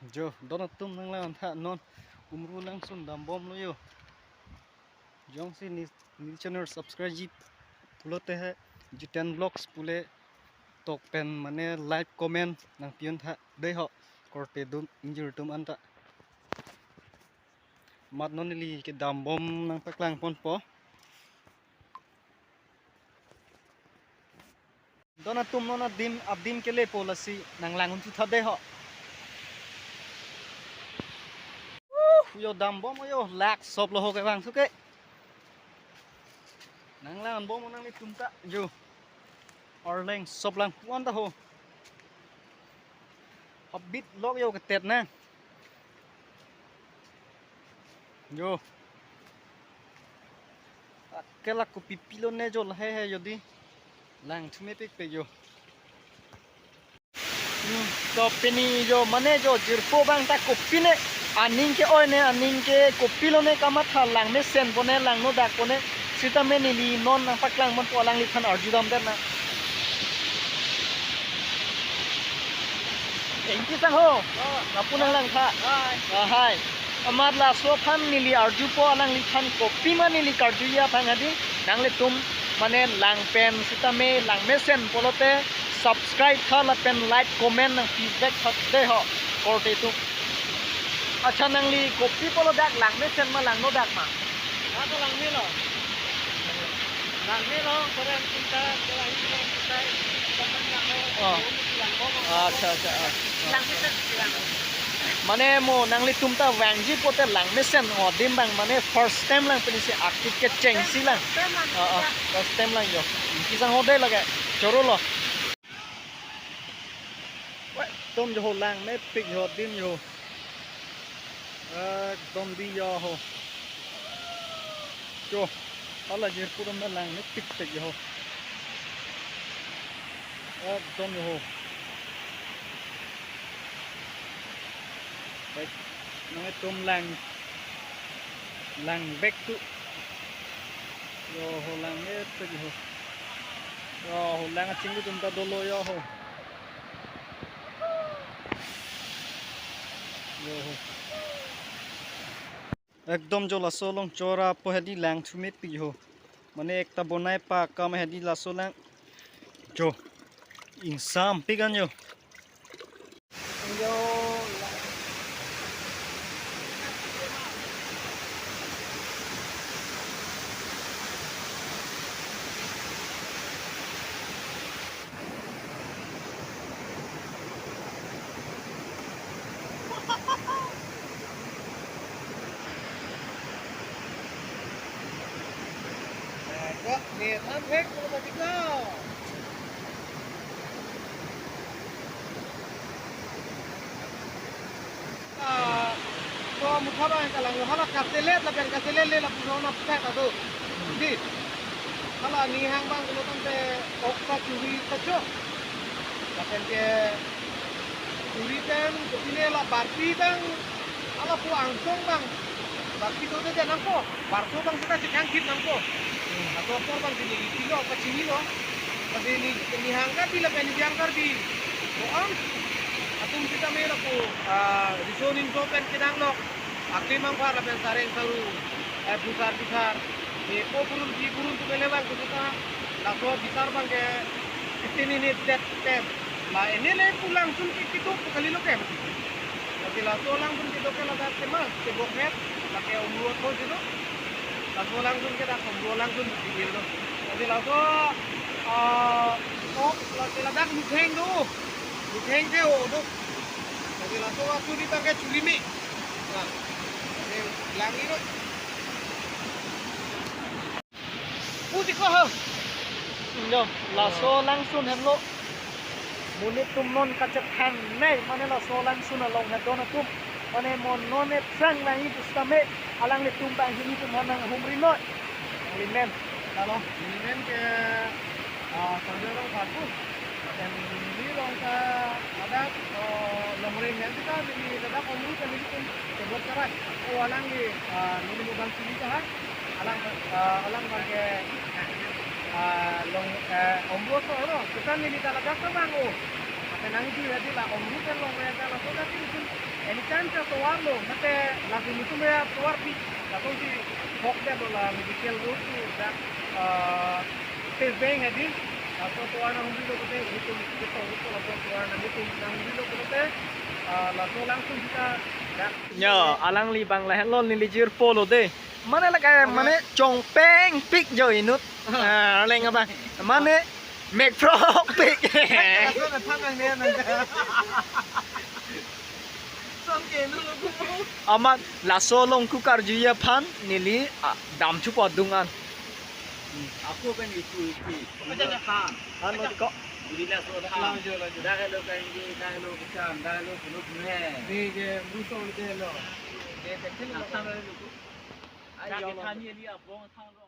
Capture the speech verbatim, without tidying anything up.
Jo, don atum nanglang-an tha non Umru langsun dambomlo jo. Jongsi ne, ne channel subscribe ji pulote he Jiten Vlogs pule tok pen mane like comment nangpi-un tha dei ho korte atum ingjir atum anta. Amat non neli kedambom nangpaklang ponpo. Don atum non adim adim kelepo lasi nanglang-un thu tha dei ho. Uh, jo dambom jo lak sop lo ho kevang suke. Nanglang-an bom nanglitum ta jo. Arleng sop lang puan ta ho. Habit lok jo ketet na. Jo. Akela kopi pilone jo lahai hai jodi. Lang thu mepikpik jo. Hmm, to pini jo mane jo jirpo abang ta kopine aning ke-oi ne aning ke kopilone kamatha langmesen pone langno dak pone sitame neli non nangpaklang ponpo alangliphan arjudamdet na. Ingki sangho. Oh. Lapu nanglang tha. Hai. Ah, hai. Amat laso aphan neli arjupo alangliphan kopima neli karjuji aphan hadi nanglitum mane lang pen sitame langmesen pulote subscribe tha lapen like comment nangpivek tha dei ho korte atum. Accha nangli kopi pulo dak langmesen ma langno dak ma? Ako langmelo. Langmelo, kore ang cinta, kore ang cinta, cinta, teman lang ho, Oh. Lang ho. Accha, accha, ah. Langmesen, lang. Mane mo nanglitum ta vangji pote langmesen adim abang mane first time lang pensi akit kechengsi lang. First time lang. Ah, ah, first time lang jo. Ingki sangho dei lake. Choro lo. Wah, atum jo ho langmepik jo adim jo. Ekdom dei jo ho. Jo, hala jirpo atum ta langmepikpik jo ho. Ekdom jo ho. Baik, nanglitum lang, lang back to. Jo ho langmepik jo ho. Jo ho lang achinglu atum ta dolo jo ho. Jo ho. Ekdom jo laso along chora po hedi lang thu mepik ho. Mane ekta bonai pa kam hedi laso lang. Jo. Ingsampik an jo. Jo. Kok, ni, tam hek, ko tadi ko. Ah, to mukha abang kalang, hala kaselet lapen kaselet le lapu rona putang ta do. Di. Hala nihang abang kulo tangte ok ta churi ta cho. Lapen ke churi pen kopine la barpi abang hala pu angsong abang. Barpi to de nangpo. Barso abang seta chekang kit nangpo. Laso apor abang sini ipilo kachinilo. Lasi ni nihang Karbi lapen nihang Karbi. Ko-an atum sitame lapu, ah, riso nimso pen kedang lo. Akli mangphar lapen sareng saru, eh, busar bisar. Ni po burun bi burun tu kele abang tu kita. Laso bisar abang ke fifteen minutes that time. La ini le pu langsun ke kitu pu kalilo ke. Lasi laso langsun kitu ke ladak ke mas, ke bokhet, lake umru atho kitu. Laso langsun ke dak umru langsun kitu lo. Lasi laso, ah, oh, lasi ladak mutheng do. Mutheng ke o do. Lasi laso waktu di tangke churi me. Nah. Lasi lang iro. Puji ko ho. Jo, laso langsun henlo. Monit atum non kachethang nei, mane laso langsun along he don atum. Mane mo non e prang nangji pusitame, alanglitum banghini atum aphan nanghumri noi. Nangli men. Halo, neli men ke, ah, Sanjoy Rongphar pu. Lapen neli along ta ladak, oh, Longreng hem ta neli ladak Omru ta nelitum sebot karai. Oh, alangli, ah, neli mobile chuli ta ha. Alang, ah, alang abang ke, ah, long, eh, Omru so, no? Kita neli ta ladak ta abang, oh. Lapen nangji hadi la Omru pen Longreng ta laso ta nelitum, eh, Mekan ke tovar lo, mate lagu mutum ya tovar pi, lagu si hok dia lo la medical road tu dak, eh, State Bank adi, laso tovar nang hum lo kote, itu, itu, itu, laso tovar nang itu nang hum lo kote, eh, laso langsung kita dak. Yo, alangli bang lahenlo neli jirpo lo de. Mane la kayak, mane chongpeng pik jo inut. Ah, leng apa? Mane mekphrok pik. Laso na than nang ne nang. Song ke nu lo ko. Amat laso along ku karju aphan neli, ah, dam chupo dungan. Ako pen ipu ipi. Acha, acha. Than. Than mo ko. Budi laso than. Lanjo, lanjo. Dak lo kainggi, dak lo kecam, dak lo kuno kuno he. Ni je muso ni je lo. Je kecil lo. Than lo ko. Ayo, dak lo. Than ye li abong than lo.